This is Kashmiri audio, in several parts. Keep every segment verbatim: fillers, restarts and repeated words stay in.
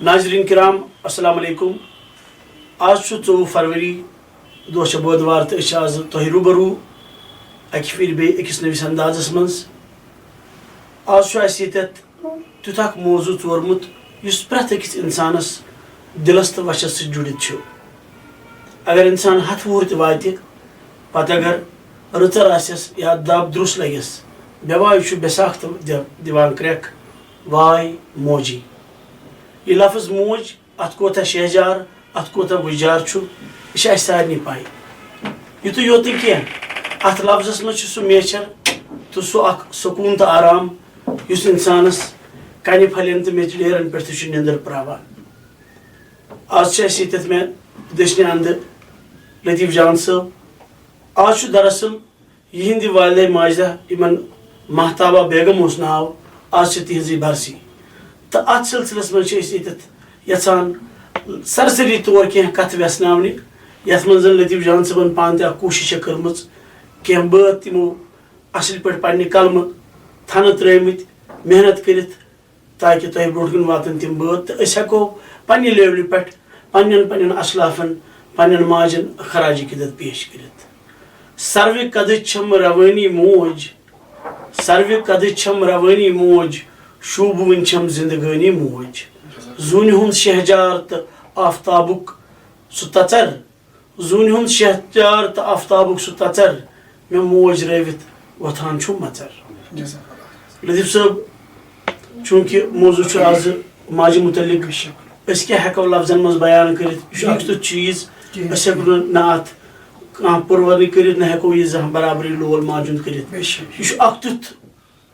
ناظرین کرام، السلام علیکم۔ آز چھُ ژوٚوُہ فروری، دۄہ چھُ بودوار، تہٕ أسۍ چھِ آز تۄہہِ روٗبروٗ اَکہِ پھِرِ بیٚیہِ أکِس نٔوِس اندازس منٛز۔ آز چھُ اَسہِ ییٚتٮ۪تھ تیُتھ اکھ موضوع ژورمُت، یُس پرٛٮ۪تھ أکِس اِنسانس دِلس تہٕ وَچھس سۭتۍ جُڑِتھ چھُ۔ اگر اِنسان ہَتھ وُہُر تہِ واتہِ، پتہٕ اگر رٕژر آسٮ۪س یا دب درُس لگٮ۪س، بے واے چھُ بیساکھ تہٕ دِ-، دِوان کرٛٮ۪کھ، واے موجی۔ یہِ لفظ موج، اتھ کوتاہ شہجار، اتھ کوتاہ وُجار چھُ، یہِ چھِ اسہِ سارنٕے پاے۔ یِتُے یوت نہٕ کینٛہہ، اتھ لفظس منٛز چھُ سُہ میچھر تہٕ سُہ اکھ سکوٗن تہٕ آرام، یُس انسانس کنہِ پھلٮ۪ن تہٕ میٚژِ ڈیرن پٮ۪ٹھ تہِ چھُ نیندر پراوان۔ آز چھِ اسہِ ییٚتٮ۪تھ مےٚ دٔچھنہِ اندٕ لطیف جان صٲب۔ آز چھُ دراصل یِہنٛدِ والدہ ماجدہ، یِمن مہتابہ بیگم اوس ناو، آز چھِ تِہنٛزٕے برسی۔ تہٕ اتھ سلسلس منٛز چھِ أسۍ ییٚتٮ۪تھ یژھان سرسری طور کینٛہہ کتھٕ وٮ۪ژھناونہِ، یتھ منٛز زن لطیف جان صٲبن پانہٕ تہِ اکھ کوٗشش چھےٚ کٔرمٕژ، کینٛہہ بٲتھ تِمو اصل پٲٹھۍ پننہِ قلمہٕ تھنہٕ ترٲومٕتۍ، محنت کٔرِتھ، تاکہِ تۄہہِ برونٛٹھ کُن واتن تِم بٲتھ تہٕ أسۍ ہٮ۪کو پننہِ لیولہِ پٮ۪ٹھ پننٮ۪ن، پننٮ۪ن اسلافن، پننٮ۪ن ماجن خراج عقیدت پیش کٔرِتھ۔ سروِ قدٕچ چھم روٲنی موج، سروِ قدٕچ چھم روٲنی موج، شوٗبوٕنۍ چھم زندگٲنی موج۔ زوٗنہِ ہُنٛد شہجار تہٕ آفتابُک سُہ تژر، زوٗنہِ ہُنٛد شہجار تہٕ آفتابُک سُہ تژر، مےٚ موج رٲوِتھ وۄتھان چھُم مژر۔ جزاک اللہ۔ لطیف صٲب، چوٗنٛکہِ موضوع چھُ آز ماجہِ مُتعلِق، بے شک۔ أسۍ کیٛاہ ہٮ۪کو لفظن منٛز بیان کٔرِتھ؟ یہِ چھُ اکھ تیُتھ چیٖز، کِہیٖنۍ۔ أسۍ ہٮ۪کو نہٕ، نہ اتھ کانٛہہ پُروَرٕے کٔرِتھ، نہ ہٮ۪کو یہِ زانٛہہ برابرٕے لول ماجہِ ہُنٛد کٔرِتھ۔ بے شک۔ یہِ چھُ اکھ تیُتھ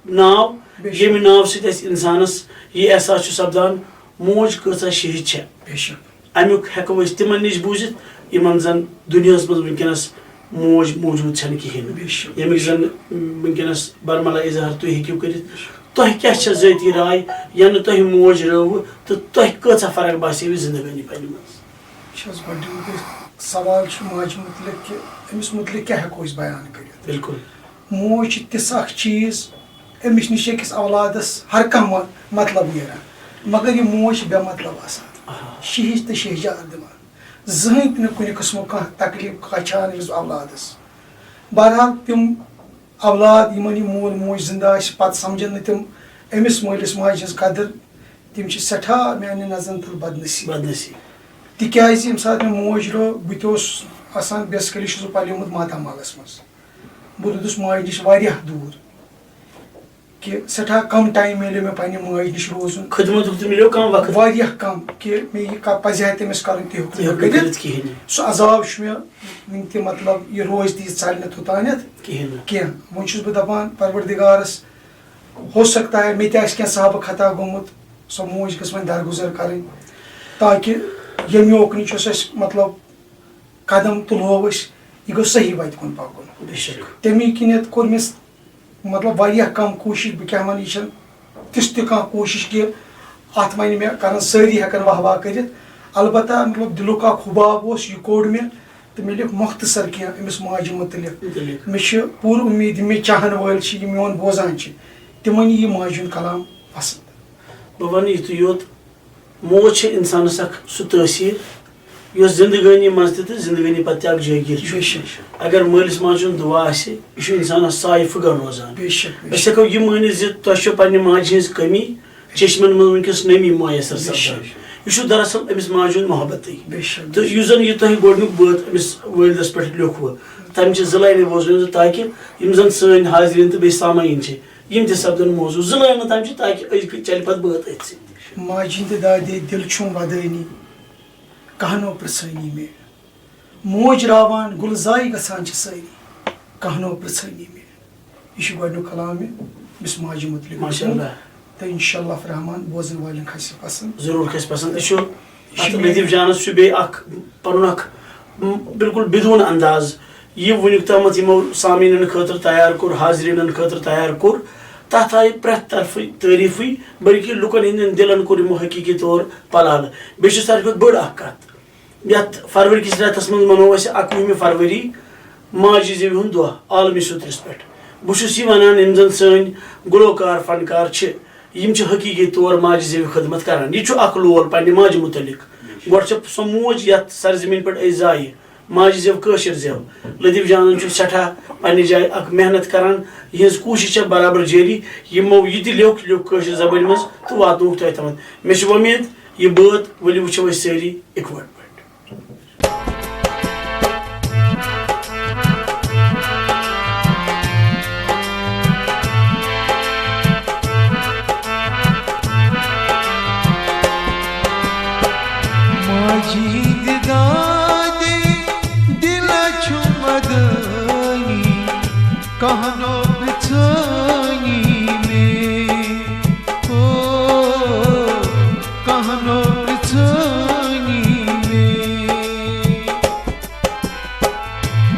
ناو، بے شک۔ ییٚمہِ ناوٕ سۭتۍ اَسہِ اِنسانَس یہِ احساس چھُ سپدان، موج کۭژاہ شہید چھےٚ۔ بے شک۔ اَمیُک ہٮ۪کو أسۍ تِمن نِش بوٗزِتھ، یِمن زَن دُنیاہَس منٛز وٕنکیٚنَس موج موجوٗد چھَنہٕ کِہیٖنۍ۔ بے شک۔ ییٚمِکۍ زَن وٕنکیٚنَس برملا اظہار تُہۍ ہیٚکِو کٔرِتھ۔ تۄہہِ کیٛاہ چھےٚ ذٲتی راے، یَنہٕ تۄہہِ موج رٲوٕ تہٕ تۄہہِ کۭژاہ فرق باسیوٕ زِندگٲنی پنٛنہِ منٛز؟ یہِ چھِ حظ گۄڈٕنیُکُے سوال چھُ ماجہِ مُتعلِق کہِ أمِس مُتعلِق کیٛاہ ہٮ۪کو أسۍ بیان کٔرِتھ؟ بِلکُل۔ موج چھِ تِژھ اکھ چیٖز، أمِس نِش چھِ أکِس اولادس ہر کانٛہہ مۄ-، مطلب نیران، مگر یہِ موج چھِ بے مطلب آسان۔ آہا۔ شِہِچ تہٕ شہجار دِوان، زٕہٕنۍ تہِ نہٕ کُنہِ قٕسمُک کانٛہہ تکلیف کانٛہہ چھان أمِس اولادس۔ بہرحال، تِم اولاد، یِمن یہِ مول موج زندٕ آسہِ، پتہٕ سمجھن نہٕ تِم أمِس مٲلِس ماجہِ ہٕنٛز قدٕر، تِم چھِ سٮ۪ٹھاہ میانہِ نظرن تل بدنصیب۔ بدنصیب۔ تِکیازِ ییٚمہِ ساتہٕ مےٚ موج رٲو، بہٕ تہِ اوسُس آسان، basically چھُس بہٕ پلیومُت ماتامالس منٛز۔ بہٕ روٗدُس ماجہِ نِش واریاہ دوٗر، کہِ سٮ۪ٹھاہ کم ٹایم میلیو مےٚ پننہِ ماجہِ نِش روزُن۔ خدمتُک تہِ مِلیو کم وقت۔ واریاہ کم، کہِ مےٚ یہِ کا-، پزِ ہا تٔمِس کرُن، تہِ ہیوٚک نہٕ تہِ مےٚ ہیوٚک نہٕ کٔرِتھ۔ کٔرِتھ کِہیٖنۍ۔ سُہ عذاب چھُ مےٚ وٕنہِ تہِ، مطلب، یہِ روزِ تہِ، یہِ ژلہِ نہٕ توٚتانٮ۪تھ کِہیٖنۍ نہٕ۔ کینٛہہ۔ وۄنۍ چھُس بہٕ دپان، پروردگارس، ہو سکتا ہے مےٚ تہِ آسہِ کینٛہہ صحابہٕ خطا گوٚمُت، سۄ موج گٔژھ وۄنۍ درگُزر کرٕنۍ، تاکہِ ییٚمہِ یوکُن چھُس اَسہِ، مطلب، قدم تُلہو أسۍ، یہِ گوٚژھ صحیح وتہِ کُن پکُن۔ بے شک۔ تَمی کِنٮ۪تھ کوٚر مےٚ س-، مطلب، واریاہ کم کوٗشش، بہٕ کیٛاہ وَنہٕ، یہِ چھَنہٕ تِژھ تہِ کانٛہہ کوٗشش کہِ اَتھ وَنہِ مےٚ کرن سٲری ہٮ۪کن واہ واہ کٔرِتھ، البتہ، مطلب، دِلُک اکھ حُباب اوس، یہِ کوٚڑ مےٚ، تہٕ مےٚ لیوٚکھ مۄختصر کینٛہہ أمِس ماجہِ مُتعلِق۔ مُتعلِق۔ مےٚ چھِ پوٗرٕ اُمید، یِم مےٚ چاہن وٲلۍ چھِ، یِم میون بوزان چھِ، تِمن یی یہِ ماجہِ ہُنٛد کلام پسنٛد۔ بہٕ وَنہٕ یِتُے یوت، موج چھِ اِنسانَس اَکھ سُہ تٲثیٖر، یۄس زِندگٲنی منٛز تہِ تہٕ زِندگٲنی پَتہٕ تہِ اَکھ جٲگیٖر چھُ۔ بے شک۔ اگر مٲلِس ماجہِ ہُنٛد دُعا آسہِ، یہِ چھُ اِنسانَس سایہِ پھٕگَر روزان۔ بے شک، بے أسۍ شک۔ ہٮ۪کو یہِ مٲنِتھ زِ تۄہہِ چھو پنٛنہِ ماجہِ ہِنٛز کٔمی چشمَن منٛز وٕنکیٚس نٔمی میسر بے شک۔ سپدان۔ یہِ چھُ دراصل أمِس ماجہِ ہُنٛد محبتٕے۔ بے شک۔ تہٕ یُس زَن یہِ تۄہہِ گۄڈٕنیُک بٲتھ أمِس وٲلدَس پٮ۪ٹھ لیوٚکھوٕ، تَمہِ چہِ زٕ لاینہٕ بوزنٲیِو تاکہِ یِم زَن سٲنۍ حاضریٖن تہٕ بیٚیہِ سامعیٖن چھِ، یِم تہِ سپدن موضوٗع۔ زٕ لٲنہٕ تام چھِ، تاکہِ أزۍ کہِ چلہِ پتہٕ بٲتھ أتھۍ سۭتۍ۔ ماجہِ ہِنٛدِ دادے دِل چھُم ودٲنی، کہنو پرژھٲنی مےٚ۔ موج راوان گُلہٕ زاے گژھان چھِ سٲری، کہنو پرژھٲنی مےٚ۔ یہِ چھُ گۄڈٕنیُک کلام مےٚ أمِس ماجہِ مُتعلِق ماشاء اللہ۔ لیوٗکھمُت۔ تہٕ انشاء اللہ الرحمن بوزن والٮ۪ن کھسہِ پسنٛد۔ ضروٗر کھسہِ پسنٛد۔ أسۍ چھُ اَتھ یہِ چھُ لطیف جانس چھُ بیٚیہِ اکھ پنُن اکھ، م، بالکل بدون انداز یہِ وٕنیُک تامَتھ یِمو سامعیٖنَن خٲطرٕ تیار کوٚر، حاضریٖنَن خٲطرٕ تیار کوٚر، تَتھ آیہِ پرٛٮ۪تھ طرفہٕ تعریٖفٕے، بلکہِ لُکَن ہٕنٛدٮ۪ن دِلَن کوٚر یِمو حقیٖقی طور پلالہٕ۔ بیٚیہِ چھِ ساروی کھۄتہٕ بٔڑ اَکھ کَتھ، یَتھ فروری کِس رٮ۪تَس منٛز مَنوو اَسہِ اَکوُہمہِ فروری ماجہِ زٮ۪وِ ہُنٛد دۄہ عالمی سطحس پٮ۪ٹھ۔ بہٕ چھُس یہِ وَنان، یِم زَن سٲنۍ گُلوکار، فنکار چھِ، یِم چھِ حقیٖقی طور ماجہِ زیوِ خدمت کران۔ یہِ چھُ اکھ لول پننہِ ماجہِ مُتعلق۔ گۄڈٕ چھےٚ سۄ موج یتھ سرزمین پٮ۪ٹھ أسۍ زایہِ، ماجہِ زیو، کٲشِر زیو۔ لطیف جانن چھُ سٮ۪ٹھاہ پننہِ جایہِ اکھ محنت کران، یِہٕنٛز کوٗشِش چھےٚ برابر جٲری۔ یِمو یہِ تہِ لیوٚکھ، لیوٚکھ کٲشِر زبٲنۍ منٛز تہٕ واتنووُکھ تۄہہِ تامَتھ۔ مےٚ چھِ وۄمید، یہِ بٲتھ ؤلِو وٕچھو أسۍ سٲری اِکوٹہٕ پٲٹھۍ۔ ماجہِ ہٕنٛدِ دادِ دِلہ چھُم ودٲنی، کانٛہہ نو پرٛژھٲنی مےٚ۔ او، کانٛہہ نو پرٛژھٲنی مےٚ۔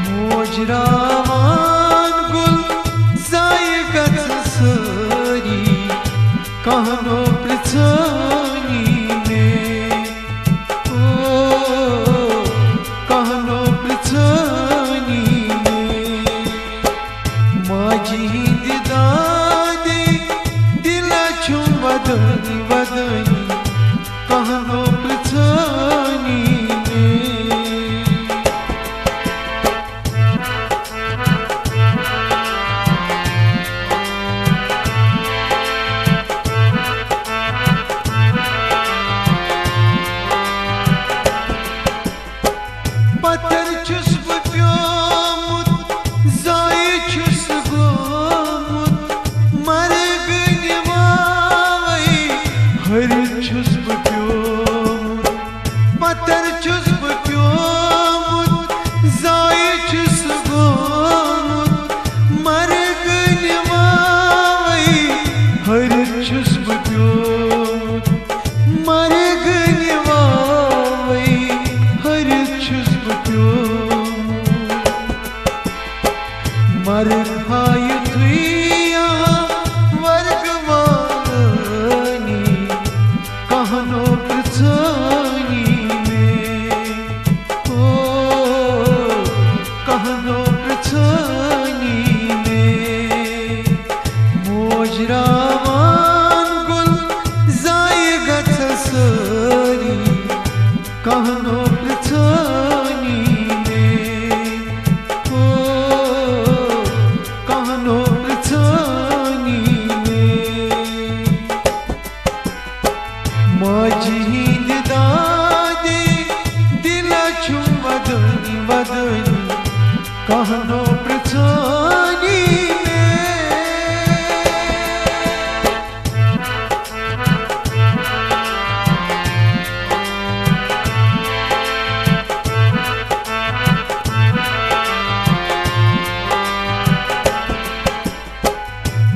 موج راوان گُل زایہِ گژھِ سٲری، کانٛہہ نو پرٛژھٲنی مےٚ۔ او، کانٛہہ نو پرٛژھٲنی مےٚ۔ ماجہِ ہٕنٛدِ دادِ دِلہ چھُم ودٲنی ودٲنی، کانٛہہ نو پرٛژھٲنی مےٚ۔ پتھر چھُس بہٕ پیومُت، زایہِ چھُس گومُت، مرگہٕ نِواوَے ہرِ چھُس بہٕ پیومُت۔ پتھر چھُس بہٕ پیومُت، زایہِ چھُس گومُت، مرگہٕ نِواوَے ہرِ چھُس بہٕ پیومُت۔ مرگہٕ نِواوَے ہرِ چھُس بہٕ پیومُت۔ مرگ ہا یُتھُے یہاں ورگ والٲنی، کانٛہہ نو پرٛژھٲنی مےٚ۔ او، کانٛہہ نو پرٛژھٲنی مےٚ۔ موج راوان گُل زایہِ گژھِ سٲری، کانٛہہ نو پرٛژھٲنی مےٚ۔ او، کانٛہہ نو پرٛژھٲنی مےٚ۔ ماجہِ ہٕنٛدِ دادِ دِلہ چھُم ودٲنی ودٲنی، کانٛہہ نو پرٛژھٲنی مےٚ۔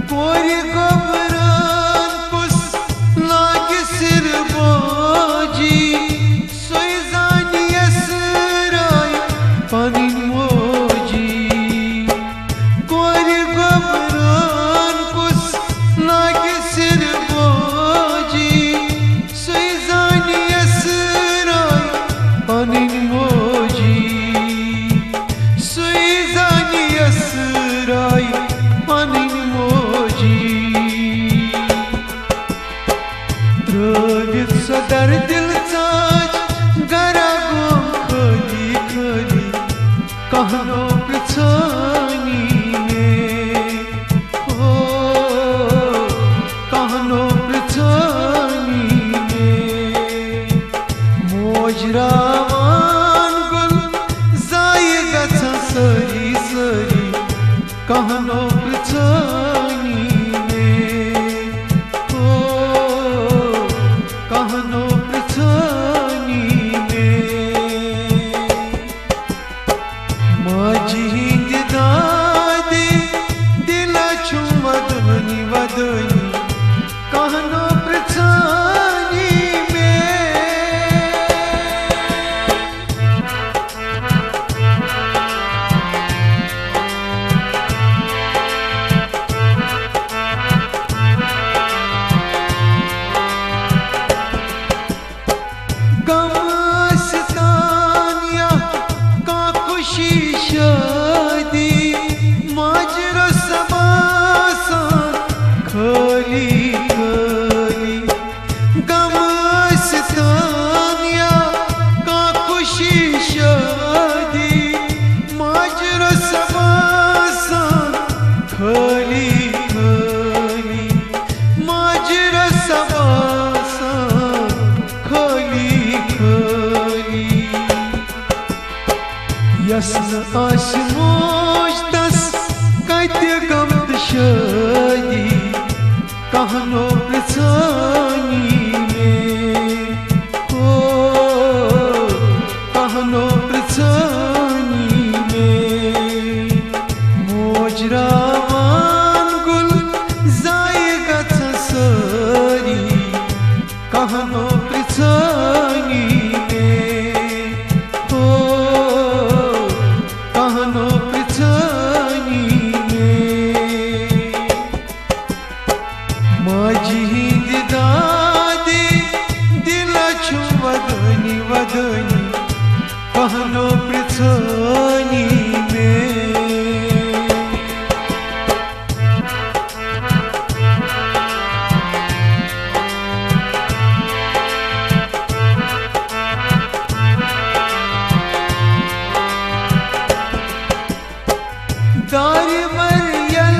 کورِ گوٚبران کُس لاگہِ سِر بوجی، سُے زانہِ یَسہٕ راے پنٕنۍ موجی۔ کورِ گوٚبران کُس لاگہِ سِر بوجی، سُے زانہِ یَسہٕ راے پنٕنۍ موجی۔ سُے زانہِ یَسہٕ راے پنٕنۍ موجی۔ ترٲوِتھ سۄ در دِل ژاج گرا گوم خٲلی خٲلی، کانٛہہ نو پرٛژھٲنی مےٚ۔ او، کانٛہہ نو پرٛژھٲنی مےٚ۔ موج راوان گُل زایہِ گژھن سٲری سٲری، کانٛہہ نو پرٛژھٲنی مےٚ۔ او، کانٛہہ نو پرٛژھٲنی مےٚ۔ ماجہِ ہٕنٛدِ دادِ دِلہ چھُم ودٲنی ودٲنی، کانٛہہ نو پرٛژھٲنی مےٚ۔ خٲلی خٲلی، ماجہِ رسا باسان خٲلی خٲلی۔ یس نہٕ آسہِ موج، تس کتہِ غم تہٕ شٲدی؟ کانٛہہ نو پرژھٲنی مےٚ، او، کانٛہہ نو پرژھٲنی مےٚ۔ موج راوان گُل ضایع گژھن سٲری، کانٛہہ نو پرژھٲنی مےٚ، او، کانٛہہ نو پرژھٲنی مےٚ۔ ماجہِ ہٕنٛدِ دادِ دِلہ چھُم ودٲنی ودٲنی، کانٛہہ نو پرژھٲنی مےٚ۔ دارِ مریل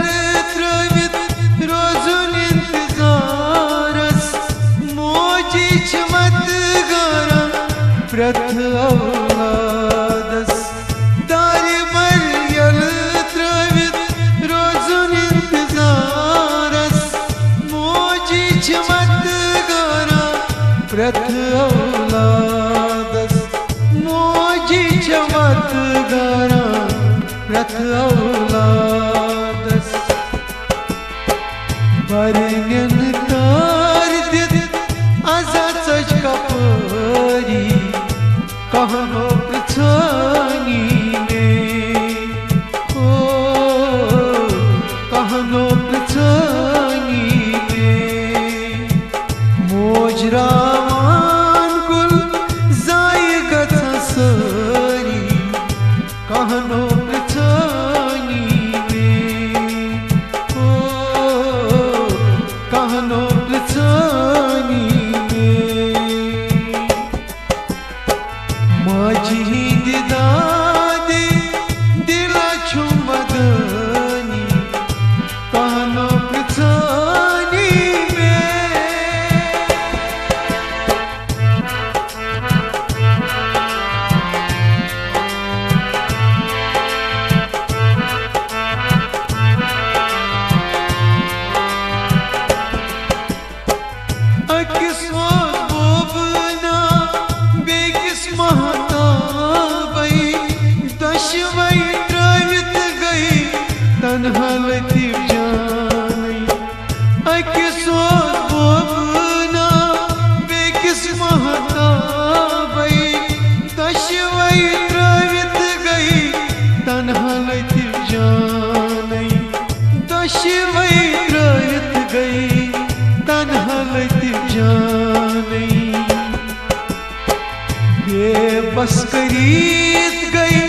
ترٲوِتھ روزُن انتظارس، موجی چھِ مت گاران پرٛٮ۪تھ اولادس۔ دارِ مریل ترٲوِتھ روزُن انتظارس، موجی چھِ مت گاران پرٛٮ۪تھ اولادس۔ موجی چھِ مت گاران پرٛٮ۪تھ اولادس۔ برنٮ۪ن کار دِتھ عزا ژٔج کپٲری، کانٛہہ نو پرژھٲنی مےٚ، او، کانٛہہ نو پرژھٲنی مےٚ۔ موج راوان گُل ضایع گژھن سٲری، کانٛہہ نو پرژھٲنی مےٚ، او، کانٛہہ نو پرژھٲنی مےٚ۔ ماجہِ ہٕنٛدِ دادِ دِلہ چھُم ودٲنی، کانٛہہ نو پرژھٲنی مےٚ۔ أکِس اوس بوبہٕ ناو، بیٚکِس مہتابے۔ دۄشوے ترٲوِتھ گٔے تنہا لطیف جانٕے۔ أکِس اوس بوبہٕ ناو، بیٚکِس مہتابے۔ دۄشوے ترٲوِتھ گٔے تنہا لطیف جانٕے۔ دۄشوے ترٲوِتھ گٔے تنہا لطیف جانٕے۔ بے بس کٔرِتھ گٔے،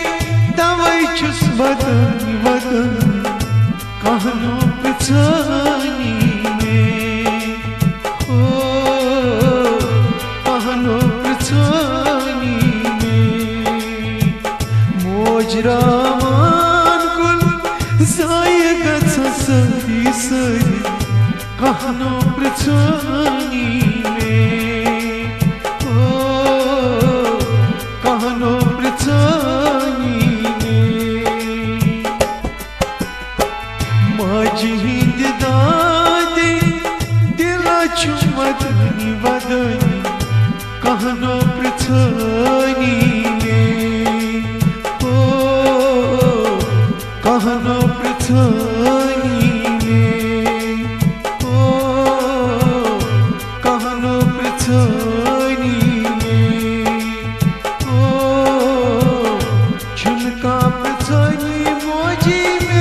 توے چھُس ودان ودان، کانٛہہ نو پرژھٲنی مےٚ، او، کانٛہہ نو پرژھٲنی مےٚ۔ موج راوان گُل ضایع گژھن سٲری سٲری، کانٛہہ نو پرژھٲنی مےٚ، او، کانٛہہ نو پرژھٲنی مےٚ۔ ماجہِ ہٕنٛدِ دادِ دِلہ چھُم ودٲنی ودٲنی، کانٛہہ نو پرژھٲنی مےٚ، او، کانٛہہ نو پرژھٲنی مےٚ، او، کانٛہہ نو پرژھٲنی مےٚ، او، چھُنہٕ کانٛہہ پرژھٲنی موجی مےٚ۔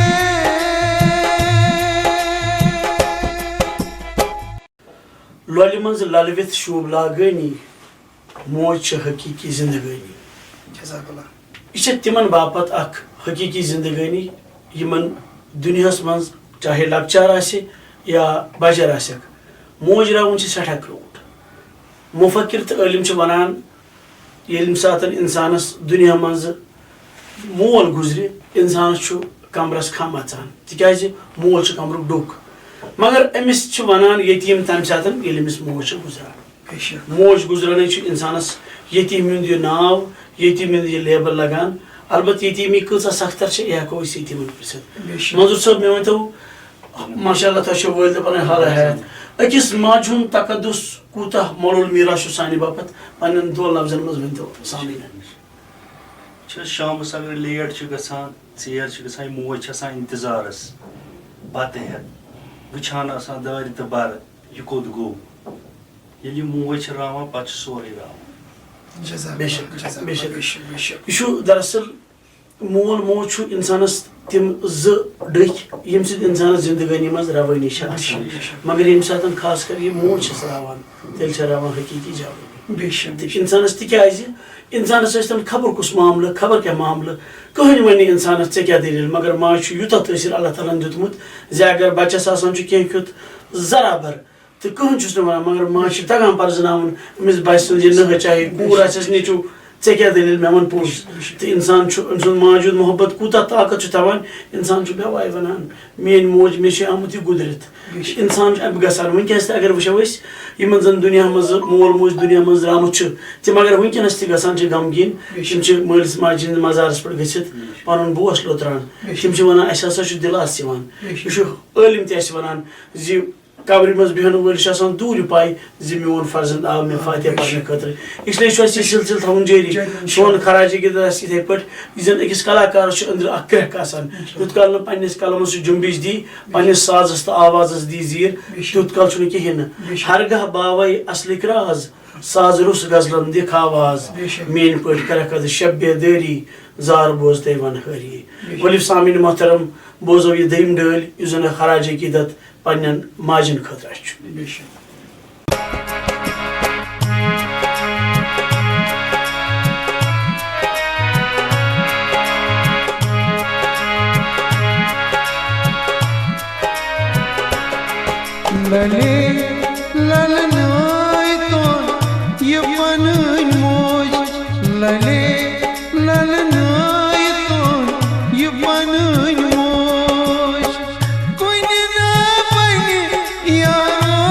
لۄلہِ منٛز للوِتھ شوٗب لاگٲنی، موج چھِ حقیٖقی زندگٲنی۔ جزاک اللہ۔ یہِ چھےٚ تِمن باپتھ اکھ حقیٖقی زندگٲنی، یِمن دُنیاہس منٛز چاہے لۄکچار آسہِ یا بجر آسٮ۪کھ، موج راوُن چھُ سٮ۪ٹھاہ کرٛوٗٹھ۔ مُفکر تہٕ عٲلِم چھِ ونان، ییٚلہِ ییٚمہِ ساتہٕ انسانس دُنیا منٛز مول گُزرِ، انسانس چھُ کمرس کھم اژان، تِکیازِ مول چھُ کمرُک ڈوٚک۔ مگر أمِس چھِ ونان یتیٖم تمہِ ساتہٕ، ییٚلہِ أمِس موج چھِ گُزران۔ بے شک۔ موج گُزرانٕے چھُ انسانس یتیٖم ہُنٛد یہِ ناو، یتیٖم ہُنٛد یہِ لیبل لگان۔ البتہٕ یتیٖمی کۭژاہ سختر چھِ، یہِ ہٮ۪کو أسۍ یتیٖمن پرژھِتھ۔ بے شک۔ منظور صٲب، مےٚ ؤنۍتو، ماشاء اللہ، تۄہہِ چھو والدٕ پنٕنۍ حالہ حیات۔ أکِس ماجہِ ہُنٛد تقدس کوٗتاہ مۄلُل میٖراث چھُ سانہِ باپتھ؟ پننٮ۪ن دۄن لفظن منٛز ؤنۍتو سامعیٖنن۔ چھِ شامَس اگر لیٹ چھِ گژھان، ژیر چھِ گژھان، یہِ موج چھِ آسان اِنتظارَس، بَتہٕ ہٮ۪تھ، وٕچھان آسان دارِ تہٕ بَرٕ، یہِ کوٚت گوٚو۔ ییٚلہِ یہِ موج چھِ راوان، پَتہٕ چھُ سورُے راوان۔ جزاک بے شک، اللہ، جزاک بے شک۔ اللہ، بے شک، بے شک۔ یہِ چھُ دراصل مول موج چھُ اِنسانَس تِم زٕ ڈٔکھۍ، ییٚمہِ سۭتۍ اِنسانَس زِندگٲنی منٛز روٲنی چھِ آسان۔ بے شک، بے شک۔ مگر ییٚمہِ ساتَن خاص کر یہِ موج چھِ راوان، تیٚلہِ چھِ راوان حقیٖقی جوٲنی۔ بے شک، بے تہٕ شک۔ اِنسانَس، تِکیٛازِ اِنسانَس ٲسۍ تَن خبر کُس معاملہٕ، خبر کیٛاہ معاملہٕ، کٕہٕنۍ وَنہِ نہٕ اِنسانَس ژےٚ کیٛاہ دٔلیٖل، مگر ماجہِ چھُ یوٗتاہ تٲثیٖر اللہ تعالیٰ ہَن دیُتمُت زِ اگر بَچَس آسان چھُ کینٛہہ کیُتھ ذرا بَر، تہٕ کٕہٕنۍ چھُس نہٕ وَنان، مگر ماجہِ چھِ تَگان پَرزٕناوُن أمِس بَچہِ سٕنٛز یہِ نٔہہ، چاہے کوٗر آسٮ۪س نیٚچوٗ، ژےٚ کیٛاہ دٔلیٖل، مےٚ وَن پوٚز۔ تہٕ اِنسان چھُ أمۍ سُنٛد ماجہِ ہُنٛد محبت کوٗتاہ طاقت چھُ تھاوان، اِنسان چھُ بے واے وَنان، میٛٲنۍ موج، مےٚ چھُ آمُت یہِ گُزرِتھ۔ اِنسان چھُ اَمہِ گژھان۔ وٕنکیٚنَس تہِ اگر وٕچھو أسۍ، یِمَن زَن دُنیا منٛز مول موج دُنیا منٛز درٛامُت چھُ، تِم اگر وٕنکیٚنَس تہِ گژھان چھِ غمگیٖن، تِم چھِ مٲلِس ماجہِ ہِنٛدِس مَزارَس پٮ۪ٹھ گٔژھِتھ پَنُن بوس لوٚتراوان۔ تِم چھِ وَنان، اَسہِ ہسا چھُ دِل اَس یِوان۔ یہِ چھُ عٲلِم تہِ اَسہِ وَنان زِ قبرِ منٛز بیٚہن وٲلِس چھِ آسان دوٗرِ پَے زِ میون فرزند آو مےٚ فاتحہ پَرنہٕ خٲطرٕ۔ اِسلیے چھُ اَسہِ یہِ سلسلہٕ تھاوُن جٲری۔ سون خراج عقیدت آسہِ یِتھَے پٲٹھۍ، یہِ زَن أکِس کلاکارَس چھُ أنٛدرٕ اَکھ کرٛٮ۪کھ آسان۔ یوٗت کال نہٕ پنٛنِس قلمَس سُہ جُنبِش دی، پنٛنِس سازَس تہٕ آوازَس دی زیٖر، تیوٗت کال چھُنہٕ کِہیٖنۍ نہٕ۔ ہرگاہ باوَے اَصلٕکۍ راز، ساز روٚس غزلَن دِکھ آواز۔ میٛٲنۍ پٲٹھۍ کرٛٮ۪کھ اَدٕ شب بیدٲری، زار بوز تَے وَنہٕ ہٲری۔ ؤلِو سامعیٖن محترم، بوزو یہِ دوٚیِم ڈٲلۍ، یُس زَن خراج عقیدت پننٮ۪ن ماجن خٲطرٕ اَسہِ چھُ۔ بے شک۔ للے للنٲے تو یہِ پنٕنۍ موج، للے للنٲے تو یہِ پنٕنۍ موج۔ کُنہِ نہ بنہِ یارو،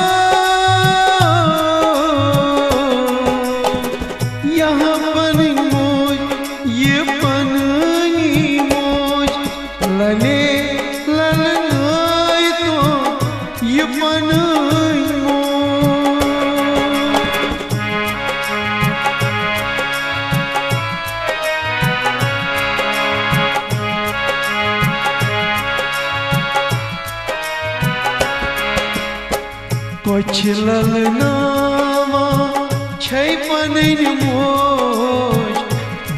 یہاں پنٕنۍ موج، یہِ پنٕنۍ موج۔ للے للنٲے تو یہِ پنٕنۍ موج۔ کۄچھِ للناوان چھے پنٕنۍ موج،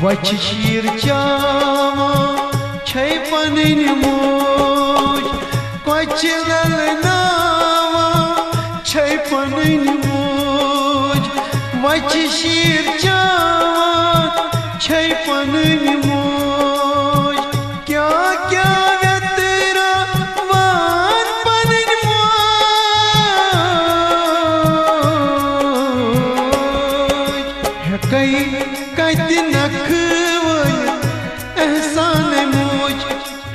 وۄچھِ شیٖر چاوان چھے پنٕنۍ موج۔ کۄچھِ للناوان چھے پنٕنۍ موج، وۄچھِ شیٖر چاوان چھے پنٕنۍ موج۔ کیٛاہ کیٛاہ ویتراوان پنٕنۍ موج، ہٮ۪کَے کتہِ نکھٕ وٲلِتھ احسان موج،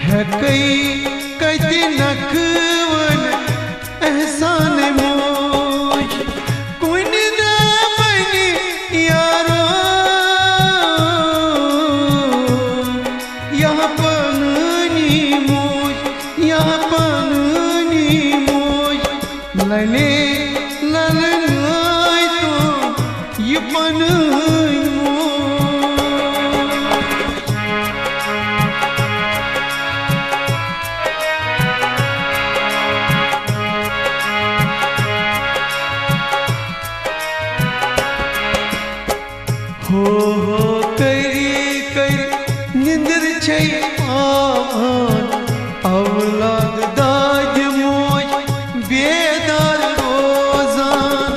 ہٮ۪کَے کتہِ نکھٕ وٲلِتھ احسان موج۔ کُنہِ دامنہِ یارو، یہاں پنٕنۍ موج، یہاں پنٕنۍ موج۔ للے للنٲے تو یہِ پنٕنۍ موج۔ ہو ہو کری کر نندر چھے پاوان، اولاد دادِ موج بیدار روزان۔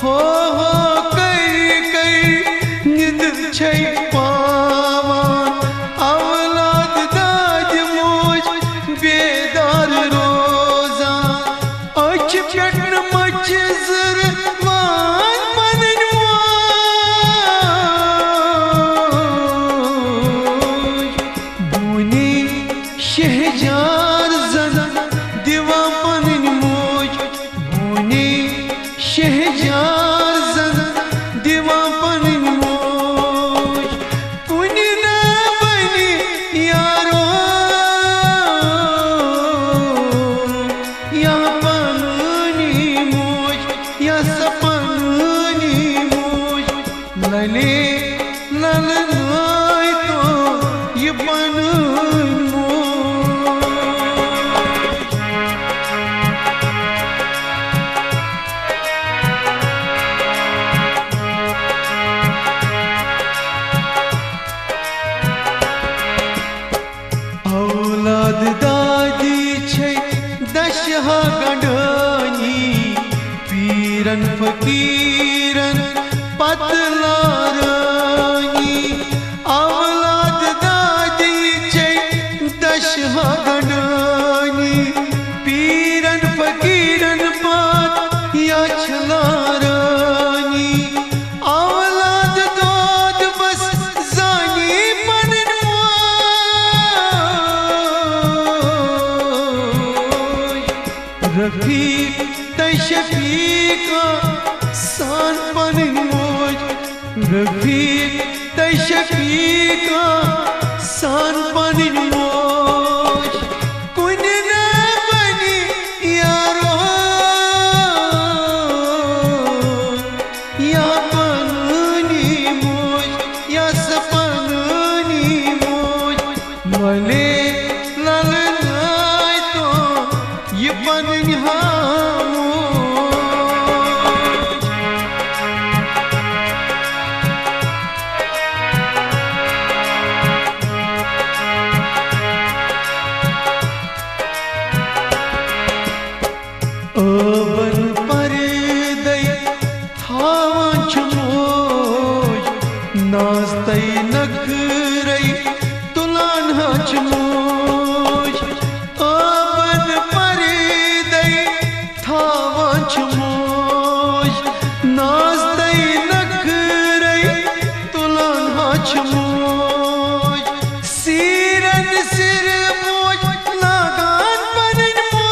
ہو ہو کر کر نندر چھے پاوان، اولاد دادِ موج بیدار روزان۔ أچھ پٮ۪ٹھ نہٕ مَچھِ زٕروان پنٕنۍ موج۔ بونی شہجان للے للناے تو یہ پنن موج۔ اولاد دادی چھے دشہا گنڈانی، پیرن فقیرن پتہٕ لارانی۔ اولاد دادی چھے دشہا گنڈانی، پیرن فقیرن پتہٕ یا چھِ لارانی۔ اولاد دود بس زانی پنن موج۔ رفیق تہ شفیق سان پنن موج۔ رفیق تہ شفیق سان پنن موج۔ کُنہِ نہ بنہِ یارو یا پننی موج، یا سۄ پننی موج۔ للے للناے تو یہ پنن ہاموج۔ ٲبن پردے تھاوان چھِ موج، ناز تہٕ نخرے تُلان ہا چھِ موج۔ ٲبن پردے تھاوان چھِ موج، ناز تہٕ نخرے تُلان ہا چھِ موج۔ سیرن سر موج لاگان پنن موج۔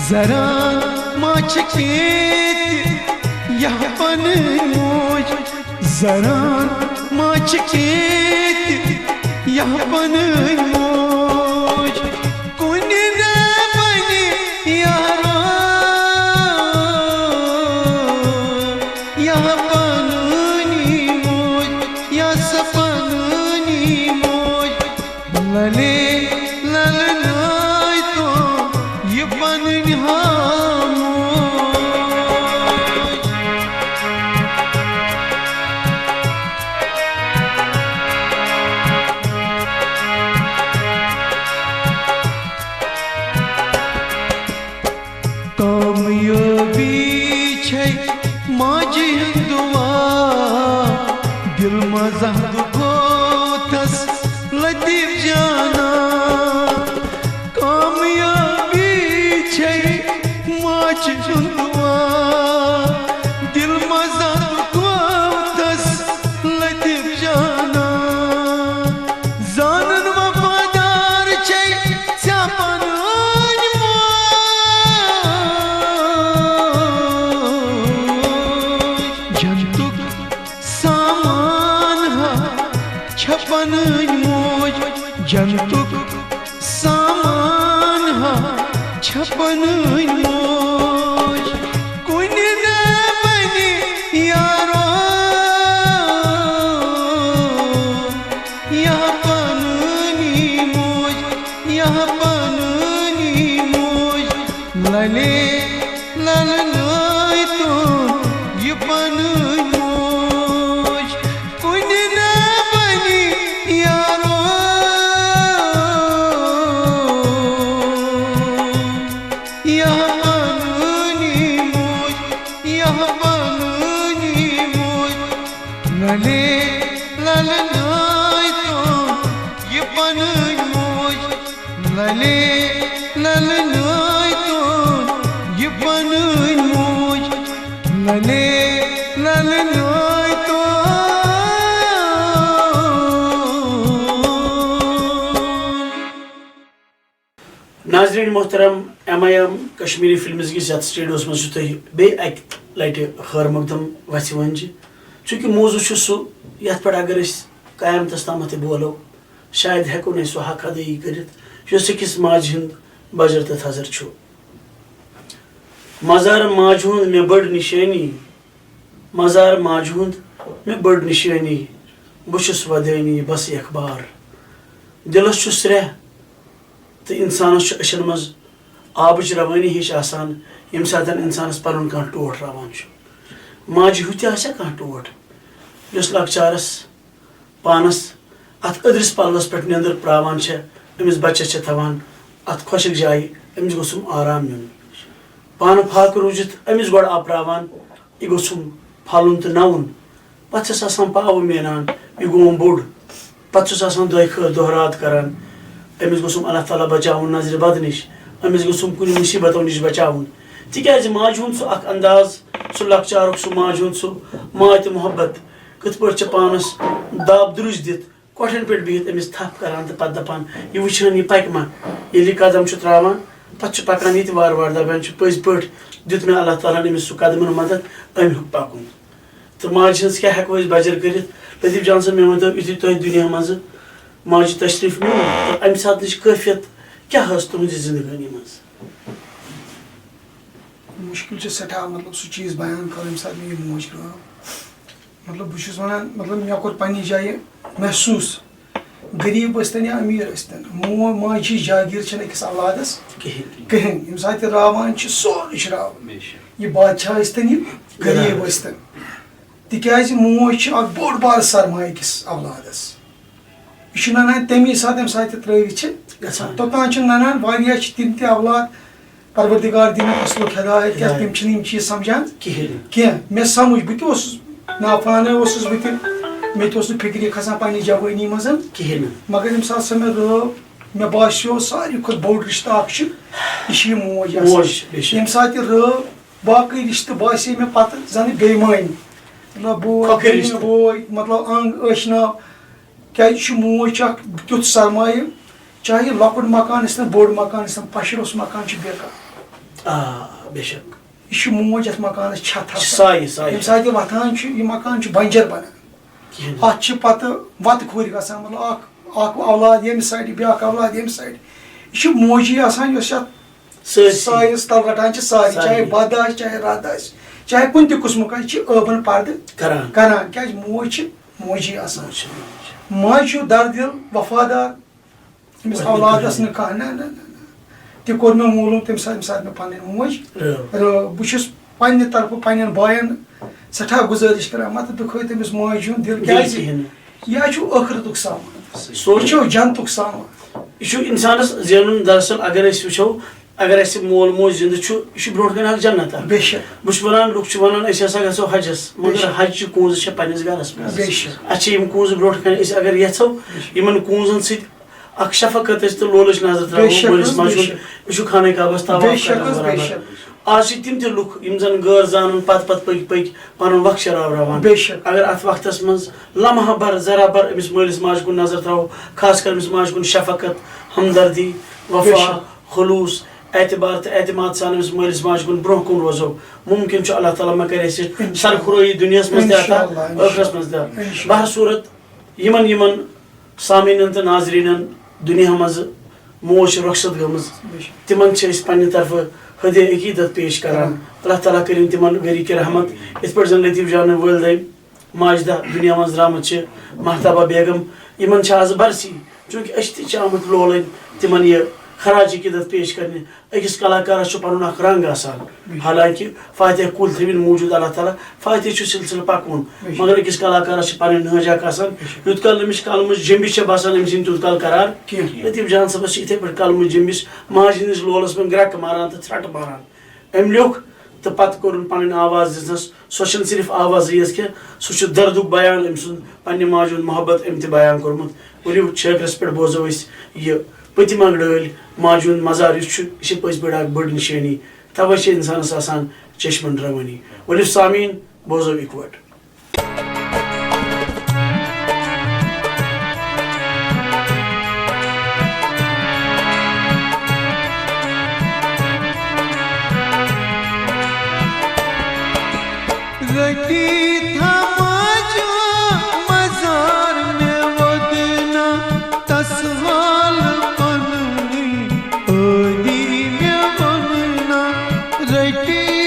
زران ما چھِ کینٛہہ تہِ یا پنن موج۔ زران ما چھِ کینٛہہ تہِ یا پنن موج۔ کُنہِ نہ بنہِ یارو یا پننی موج، یا سۄ پننی موج۔ للے للناے تو یہ پنن ہاموج۔ کامیٲبی چھے ماجہِ ہٕنٛز دُعا، دِل منٛز زانٛہہ دُکھوتھس لطیف جانا۔ کامیٲبی چھے ماجہِ ہٕنٛز دُعا، دِل منٛز زانٛہہ دُکھوتھس لطیف جانا۔ زانن وفادار چھے ژےٚ پنٕنۍ موج۔ جنتُک سامان ہا چھےٚ پنٕنۍ موج۔ جنتُک سامان ہا چھےٚ پنٕنۍ موج۔ کُنہِ نہ بنہِ یارو یا پننی موج، یا پننی موج۔ للے للناے تو یہ پننی موج۔ کُنہِ نہ بنہِ یارو یا پننی موج، یا پننی موج۔ للے للناے تو یہ پننی موج۔ للے للناے تو یہ پننی موج۔ للے للناے تو۔ ناظرین محترم، M I M Kashmiri films کِس یتھ سٹوڈیوس منٛز چھُ تۄہہِ بیٚیہِ اکہِ لٹہِ خٲر مقدم وژھِ وٲنجہِ۔ چونکہ موضوع چھُ سُہ، یتھ پٮ۪ٹھ اگر أسۍ قیامتس تامتھ تہِ بولو، شاید ہٮ۪کو نہٕ أسۍ سُہ حق ادٲیی کٔرِتھ، یُس أکِس ماجہِ ہُنٛد بجر تہٕ تھزر چھُ۔ مزار ماجہِ ہُنٛد مےٚ بٔڑ نِشٲنی، مزار ماجہِ ہُنٛد مےٚ بٔڑ نِشٲنی، بہٕ چھُس ودٲنی بس اخبار۔ دِلس چھُ سرٛیٚہہ تہٕ انسانس چھُ أچھن منٛز آبٕچ روٲنی ہِش آسان، ییٚمہِ ساتہٕ انسانس پنُن کانٛہہ ٹوٹھ راوان چھُ۔ ماجہِ ہیُو تہِ آسیا کانٛہہ ٹوٹھ، یۄس لۄکچارس پانس اتھ أدرِس پلوس پٮ۪ٹھ نیٚنٛدٕر پراوان چھےٚ، أمِس بچس چھےٚ تھاوان اتھ خۄشک جایہِ، أمِس گوٚژھُم آرام میُن۔ پانہٕ فاقہٕ روٗزِتھ أمِس گۄڈٕ آپراوان، یہِ گوٚژھُم پھلُن تہٕ نوُن۔ پتہٕ چھس آسان پاوٕ مینان، یہِ گوٚوُم بوٚڑ۔ پتہٕ چھُس آسان دۄیہِ خٲر دۄہ راتھ کران، أمِس گوٚژھُم اللہ تعالیٰ بچاوُن نظرِ بد نِش، أمِس گوٚژھُم کُنہِ مُصیٖبتو نِش بچاوُن۔ تِکیازِ ماجہِ ہُنٛد سُہ اکھ انداز، سُہ لۄکچارُک سُہ ماجہِ ہُنٛد سُہ ماے تہٕ محبت، کِتھ پٲٹھۍ چھِ پانس داب درُج دِتھ کۄٹھٮ۪ن پٮ۪ٹھ بِہِتھ أمِس تھپھ کران تہٕ پتہٕ دپان، یہِ وٕچھان یہِ پکہِ ما؟ ییٚلہِ یہِ قدم چھُ تراوان، پتہٕ چھُ پکان یہِ تہِ وارٕ وارٕ، دپان چھُ پٔزۍ پٲٹھۍ دیُت مےٚ اللہ تعالیٰ ہن أمِس سُہ قدمن مدد، أمۍ ہیوٚک پکُن۔ تہٕ ماجہِ ہٕنٛز کیٛاہ ہٮ۪کو أسۍ بجر کٔرِتھ؟ لطیف جان صٲب، مےٚ ؤنۍتو، یُتھُے تۄہہِ دُنیا منٛزٕ ماجہِ تشریٖف نیوٗ، تہٕ اَمہِ ساتہٕ نِچ کٲفیت کیٛاہ ٲس تُہٕنٛزِ زندگٲنی منٛز؟ مُشکِل چھُ سٮ۪ٹھاہ، مطلب، سُہ چیٖز بیان کَرُن، ییٚمہِ ساتہٕ مےٚ یہِ موج رٲو۔ مطلب، بہٕ چھُس وَنان، مطلب، مےٚ کوٚر پنٛنہِ جایہِ محسوٗس، غریٖب ٲسۍتَن یا أمیٖر ٲسۍتَن، مو-، ماجہِ ہِش جاگیٖر چھَنہٕ أکِس اولادَس کِہیٖنۍ تہِ۔ کِہیٖنۍ۔ ییٚمہِ ساتہٕ تہِ راوان چھِ، سورُے چھُ راوان۔ بے شک۔ یہِ بادشاہ ٲسۍتَن، یہِ غریٖب غریٖب۔ ٲسۍتَن۔ تِکیٛازِ موج چھِ اَکھ بوٚڑ بارٕ سرمایہِ أکِس اولادَس۔ یہِ چھُ نَنان تَمی ساتہٕ، ییٚمہِ ساتہٕ تہِ ترٛٲوِتھ چھِ گژھان۔ توٚتام چھِ نَنان، واریاہ چھِ تِم تہِ اولاد، پروردگار دِنَکھ اَصلُک ہدایت، کیٛازِ ہدایت۔ تِم چھِنہٕ یِم چیٖز سَمجھان کِہیٖنۍ۔ کینٛہہ۔ مےٚ سَمجھ، بہٕ تہِ اوسُس نافرانٕے اوسُس بہٕ تہِ، مےٚ تہِ اوس نہٕ فِکرِ کھسان پنٛنہِ جوٲنی منٛز۔ کِہیٖنۍ نہٕ۔ مگر ییٚمہِ ساتہٕ سۄ مےٚ رٲو، مےٚ باسیو ساروی کھۄتہٕ بوٚڑ رِشتہٕ اکھ چھُ، یہِ چھِ یہِ موج آسان۔ موج، بے شک۔ ییٚمہِ ساتہٕ یہِ رٲو، باقٕے رِشتہٕ باسے مےٚ پَتہٕ زَنہٕ بے معنی۔ مطلب، بوے، کۄکٕرۍ بیٚنہِ، رِشتہٕ۔ بوے، مطلب، انگ، ٲشناو۔ کیٛازِ یہِ چھُ، موج چھِ اکھ تیُتھ سرمایہِ، چاہے یہِ لۄکُٹ مکان ٲسۍ تن، بوٚڑ مکان ٲسۍ تن، پشروس مکان چھُ بیکار۔ آ، بے شک۔ یہِ چھُ موج یَتھ مکانَس چھت چھِ آسان۔ سایہِ، سایہِ ییٚمہِ چھِ۔ ساتہٕ یہِ وۄتھان چھُ، یہِ مکان چھُ بنجر بنان۔ کِہیٖنۍ۔ اَتھ چھِ پَتہٕ وَتہٕ کھوٚرۍ گژھان، مطلب، اَکھ، اَکھ اولاد ییٚمہِ سایڈِ، بیٛاکھ اولاد ییٚمہِ سایڈِ۔ یہِ چھِ موجی آسان، یۄس یَتھ سٲرسٕے۔ سایَس تَل رَٹان چھِ سارے، سارے۔ چاہے بَد آسہِ، چاہے رَد آسہِ، چاہے کُنہِ تہِ قٕسمُک آسہِ، یہِ چھِ ٲبَن پَردٕ کران۔ کران، کیٛازِ موج چھِ موجی آسان۔ موج چھِ موج۔ ماجہِ ہیوٗ دَردِل، وفادار، أمِس اولادس نہٕ کانٛہہ، نہ، نہ، نہ، نہ۔ تہِ کوٚر مےٚ معلوم تَمہِ ساتہٕ، ییٚمہِ ساتہٕ مےٚ پنٕنۍ موج رٲو۔ رٲو۔ بہٕ چھُس پننہِ طرفہٕ پننٮ۪ن باین سٮ۪ٹھاہ گُزٲرِش کران، مہ تہٕ دُکھٲیِو تٔمِس ماجہِ ہُنٛد دِل، دِل کیازِ؟ کِہیٖنۍ نہٕ۔ یہِ چھُ ٲخرتُک سامان۔ صحیح۔ یہِ چھُ جنتُک سامان۔ یہِ چھُ انسانس زینُن۔ دراصل اگر أسۍ وٕچھو، اگر اسہِ مول موج زِندٕ چھُ، یہِ چھُ برونٛٹھ کنہِ اکھ جنت اکھ۔ بے شک۔ بہٕ چھُس ونان، لُکھ چھِ ونان، أسۍ ہسا گژھو حجس، بے مگر شک۔ حج چہِ کونٛزٕ چھےٚ پننِس گرس منٛز۔ بے شک۔ اسہِ چھِ یِم کونٛزٕ برونٛٹھ کنہِ، أسۍ اگر یژھو، بے شک۔ یِمن کونٛزن سۭتۍ اکھ شفقت أسۍ تہٕ لولٕچ نظر بے ترٛاوو شک مٲلِس حظ، ماجہِ بے ہُنٛد، شک۔ یہِ چھُ خانہ کعبس بے طواف شک کران حظ، بے برابر۔ شک۔ آز چھِ تِم تہِ لُکھ یِم زن غٲر زانن پتھ پتھ پٔکۍ پٔکۍ پنُن وقت شراوراوان۔ بے شک۔ اگر اتھ وقتس منٛز لمحہ بھر ذرا بھر أمِس مٲلِس ماجہِ کُن نظر ترٛاوو، خاص کر أمِس ماجہِ کُن شفقت، ہمدردی، بے وفا، شک۔ خلوص، اعتبار تہٕ اعتماد سان أمِس مٲلِس ماجہِ کُن برونٛہہ کُن روزو، ممکن چھُ اللہ تعالیٰ ما کرِ اَسہِ انشاءاللہ۔ سرخرٲہی دُنیاہس منٛز تہِ عطا، انشاءاللہ، انشاءاللہ۔ ٲخرس منٛز تہِ۔ انشاءاللہ۔ بہر صورت، یِمن یِمن سامعیٖنن تہٕ ناظریٖنن دُنیا منٛز موج چھِ رۄخصت گٔمٕژ، بے شک۔ تِمن چھِ أسۍ پننہِ طرفہٕ ہدیہ عقیدت پیش کران۔ کران۔ اللہ تعالیٰ کٔرِن تِمن غریٖقِ رحمت، یِتھ پٲٹھۍ زن لطیف جانٕنۍ والدے ماجدہ دُنیا منٛز درٛامٕژ چھِ، مہتابہ بیگم، یِمن چھِ آز برسی، چوٗنٛکہِ أسۍ تہِ چھِ آمٕتۍ لولٕنۍ تِمن یہِ خراج عقیدت پیش کرنہِ۔ أکِس کلاکارس چھُ پنُن اکھ رنگ آسان، بے شک۔ حالانکہِ فاتحہ کُلۍ تھٲوِن موٗجوٗد اللہ تعالیٰ، فاتحہ چھُ سلسلہٕ پکوُن، بے شک۔ مگر أکِس کلاکارس چھِ پنٕنۍ نہج اکھ آسان، بے شک۔ یوٗت کال أمِس قلمٕچ جنبش چھےٚ باسان، أمِس یِنہٕ تیوٗت کال قرار۔ کینٛہہ۔ لطیف جان صٲبس چھِ یِتھے پٲٹھۍ قلمٕچ جنبش ماجہِ ہٕنٛدِس لولس منٛز گرٛٮ۪کہٕ ماران تہٕ ژھرٛٹہٕ ماران۔ أمۍ لیوٚکھ تہٕ پتہٕ کوٚرُن پنٕنۍ آواز دِژنس۔ سۄ چھنہٕ صرف آوازٕے یٲژ کینٛہہ، سُہ چھُ دردُک بیان، أمۍ سُنٛد پننہِ ماجہِ ہُنٛد محبت أمۍ تہِ بیان کوٚرمُت۔ ؤلِو چھٲکرس پٮ۪ٹھ بوزو أسۍ یہِ پٔتِم اکھ ڈٲلۍ، ماجہِ ہُنٛد مزار یُس چھُ، یہِ چھِ پٔزۍ پٲٹھۍ اکھ بٔڑ نِشٲنی۔ توے چھِ انسانس آسان چشمن روٲنی۔ ؤلِو سامعیٖن، بوزو اِکوٹہٕ۔ رٔٹِتھ ماجہِ مزار مےٚ ووٚدنا، تس حال پنٕنۍ ٲدی مےٚ ووٚننا، رٔٹِتھ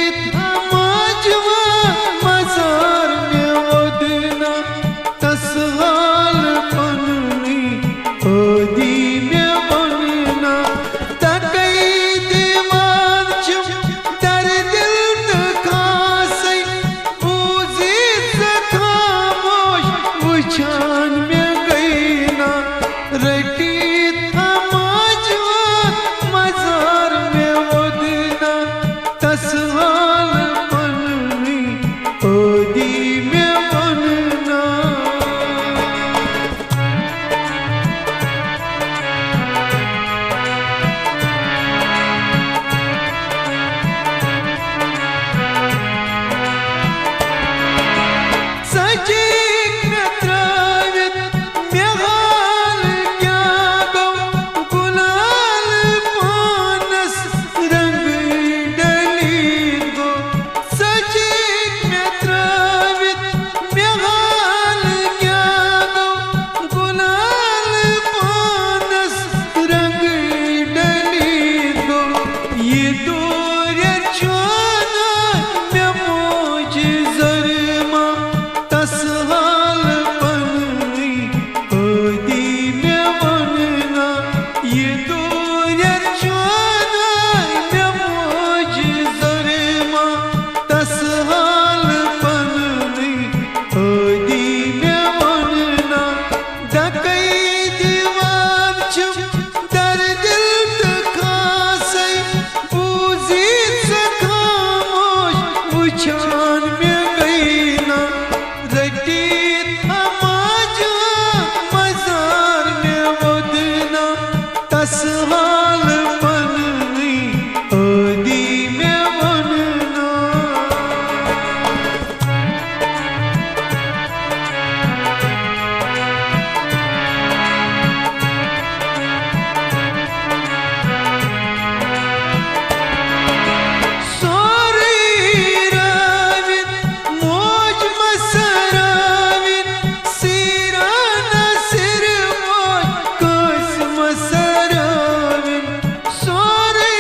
یہِ دوٗرٮ۪ر چھُنہٕ مےٚ موج زرما، تس حال پننٕے ٲدی مےٚ وَننا۔ دَکَے دِوان چھِم در دِل تہٕ خاصَے، بوٗزِتھ سۄ خاموش وٕچھان مےٚ گٔے نا۔ رٔٹِتھ ہماجان مزار مےٚ ووٚد نا، تس حال پننٕے ٲدی مےٚ وَننا۔ سورُے رٲوِتھ موج مسراوِتھ، سیرا نصر موج قاسم مسراوِتھ۔ سورُے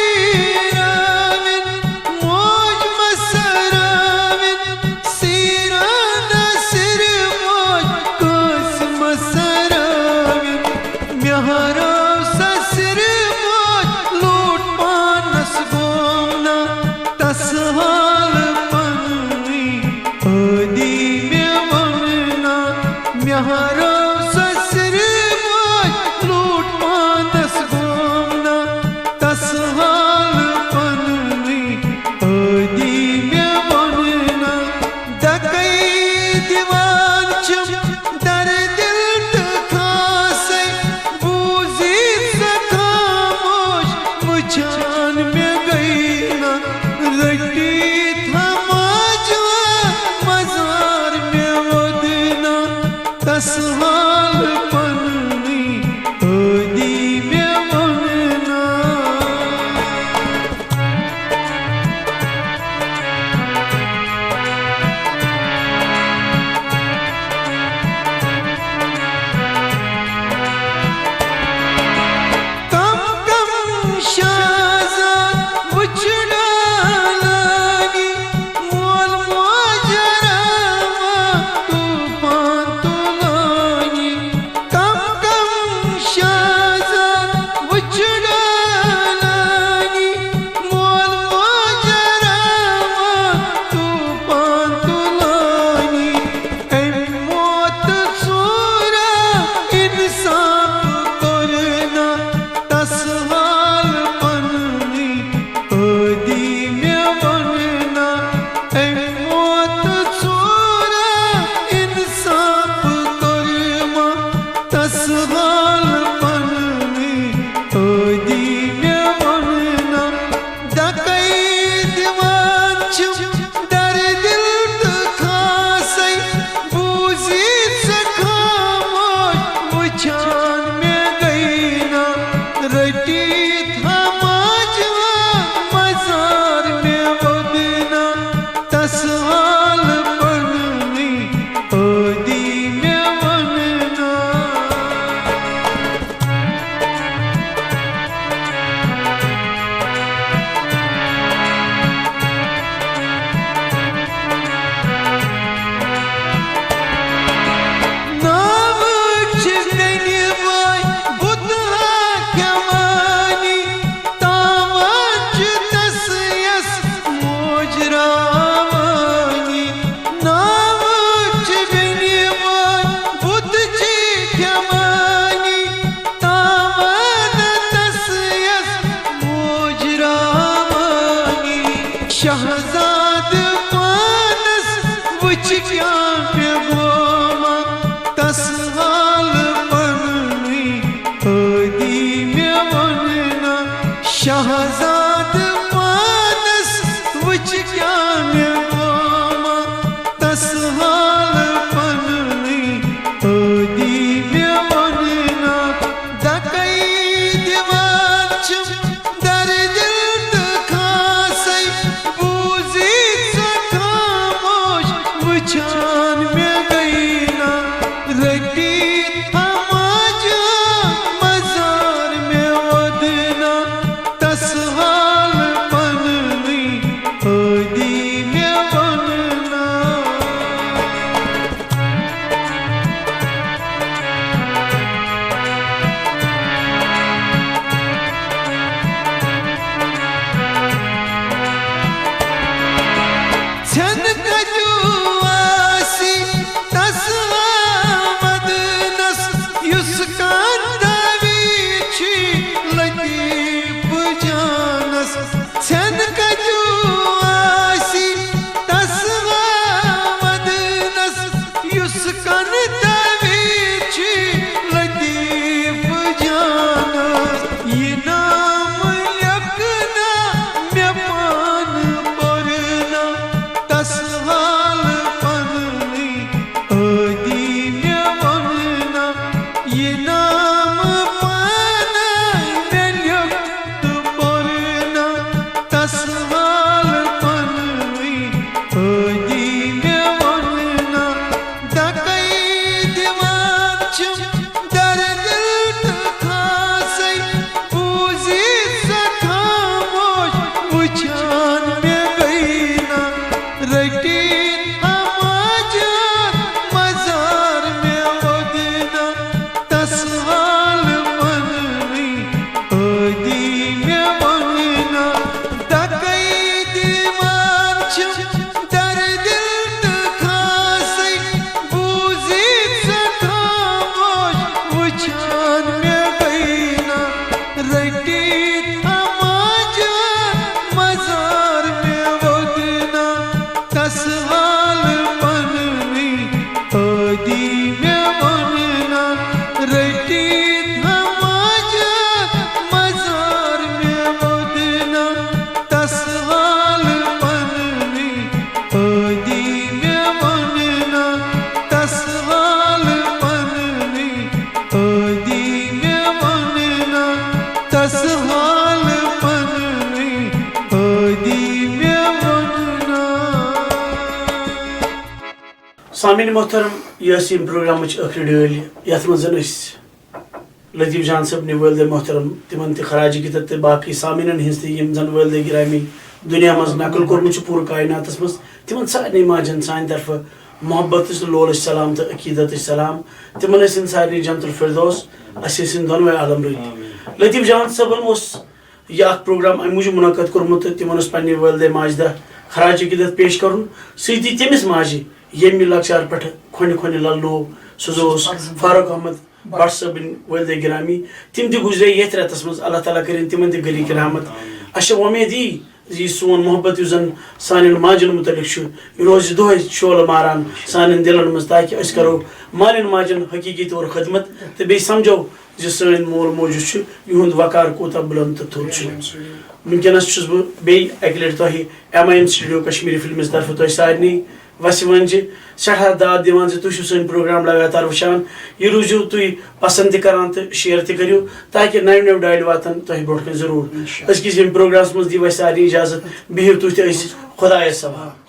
رٲوِتھ موج مسراوِتھ، سیرا نصر موج قاسم مسراوِتھ۔ مےٚ ہرٲو سسرِ موج لوٗٹھ پانس گوم نا، تس حال پننٕے ٲدی مےٚ وَننا۔ مےٚ ہرٲو سسرِ موج لوٗٹھ پانس گوم نا، تس حال پننٕے ٲدی مےٚ وَننا۔ دَکَے دِوان چھِم در دِل تہٕ خاصَے، بوٗزِتھ سۄ خاموش وٕچھان مےٚ گٔے نا۔ رٔٹِتھ ہماجان مزار مےٚ ووٚد نا، تس حال پننٕے ٲدی مےٚ وَننا۔ کم کم شازان وٕچھڑالانی، مول موج راوان طوفان تُلانی۔ کم کم شازان وٕچھڑالانی، مول موج راوان طوفان تُلانی۔ أمۍ موت ژوٗرا انصاف کوٚر نا، تس حال پننٕے ٲدی مےٚ وَننا۔ أمۍ موت ژوٗرا انصاف کوٚرما، تس حال پننٕے ٲدی مےٚ وَننا۔ دَکَے دِوان چھِم در دِل تہٕ خاصَے، بوٗزِتھ سۄ خاموش وٕچھان مےٚ گٔے نا۔ رٔٹِتھ ہماجان مزار مےٚ ووٚد نا، تس حال پننٕے ٲدی مےٚ وَننا۔ ناوٕ چھِ بیٚنہِ وٲے بُتہٕ ہا کھٮ۪وانی، تاوان چھِ تس یس موج راوانی۔ ناوٕ چھِ بیٚنہِ وٲے بُتہٕ چھِ کھٮ۪وانی، تاوان تس یس موج راوانی۔ شہزادٕ پانس وٕچھ کیٛاہ مےٚ گوما، تس حال پننٕے ٲدی مےٚ وَننا۔ شہزادٕ پانس وٕچھ کیٛاہ مےٚ گوما، تس حال پننٕے ٲدی مےٚ وَننا۔ دَکَے دِوان چھِم در دِل تہٕ خاصَے، بوٗزِتھ سۄ خاموش وٕچھان مےٚ گٔے نا۔ رٔٹِتھ ہماجان مزار مےٚ ووٚد نا، تس حال تس حال پنٕنۍ ٲدی مےٚ وَننا۔ سامعین محترم، یہِ ٲس ییٚمہِ پروگرامٕچ ٲخری ڈٲلۍ، یَتھ منٛز زَن أسۍ لطیف جان صٲبنہِ والدِ محترم، تِمن تہِ خراج عقیدت تہٕ باقٕے سامعیٖنن ہٕنٛز تہِ، یِم زَن والدِ گرامی دُنیا منٛز نقل کوٚرمُت چھُ پوٗرٕ کائناتس منٛز، تِمن سارنٕے ماجن سانہِ طرفہٕ محبتٕچ تہٕ لولٕچ سلام تہٕ عقیدتٕچ سلام۔ تِمن ٲسِن سارنٕے جنت الفردوس، اَسہِ ٲسِن دۄنوَے عالم رٔٹۍ۔ لطیف جان صٲبن اوس یہِ اکھ پروگرام امہِ موٗجوٗب منعقد کوٚرمُت تہٕ تِمن اوس پننہِ والدے ماجہِ دۄہ خراج عقیدت پیش کرُن، سۭتی تٔمِس ماجہِ، ییٚمہِ لۄکچار پٮ۪ٹھٕ کھۄنہِ کھۄنہِ للنوو، سُہ زُو اوس فاروق احمد بٹ صٲبٕنۍ والدے گرامی۔ تِم تہِ گُزرے یتھ رٮ۪تس منٛز، اللہ تعالیٰ کٔرِن تِمن تہِ گٔلی کرامت۔ اسہِ چھےٚ وۄمید یی زِ یہِ سون محبت یُس زن سانٮ۪ن ماجن متعلق چھُ، یہِ روزِ دۄہے شعلہٕ ماران سانٮ۪ن دِلن منٛز، تاکہِ أسۍ کرو مالٮ۪ن ماجن حقیقی طور خدمت تہٕ بیٚیہِ سمجھو زِ سٲنۍ مول موج یُس چھُ، یِہُنٛد وقار کوٗتاہ بُلنٛد تہٕ تھوٚد چھُ۔ وٕنکیٚنَس چھُس بہٕ بیٚیہِ اَکہِ لَٹہِ تۄہہِ M I M studio Kashmiri films طرفہٕ تۄہہِ سارنٕے وَسہِ وَنجہِ سٮ۪ٹھاہ داد دِوان زِ تُہۍ چھِو سٲنۍ پروگرام لگاتار وٕچھان۔ یہِ روٗزِو تُہۍ پسنٛد تہِ کران تہٕ شیئر تہِ کٔرِو، تاکہِ نَوِ نَوِ ڈالہِ واتَن تۄہہِ برونٛٹھ کَنہِ ضروٗر۔ أزکِس ییٚمہِ پروگرامَس منٛز دِیِو اَسہِ سارنٕے اجازت، بِہِو تُہۍ تہِ أسۍ خۄدایَس حوالہٕ۔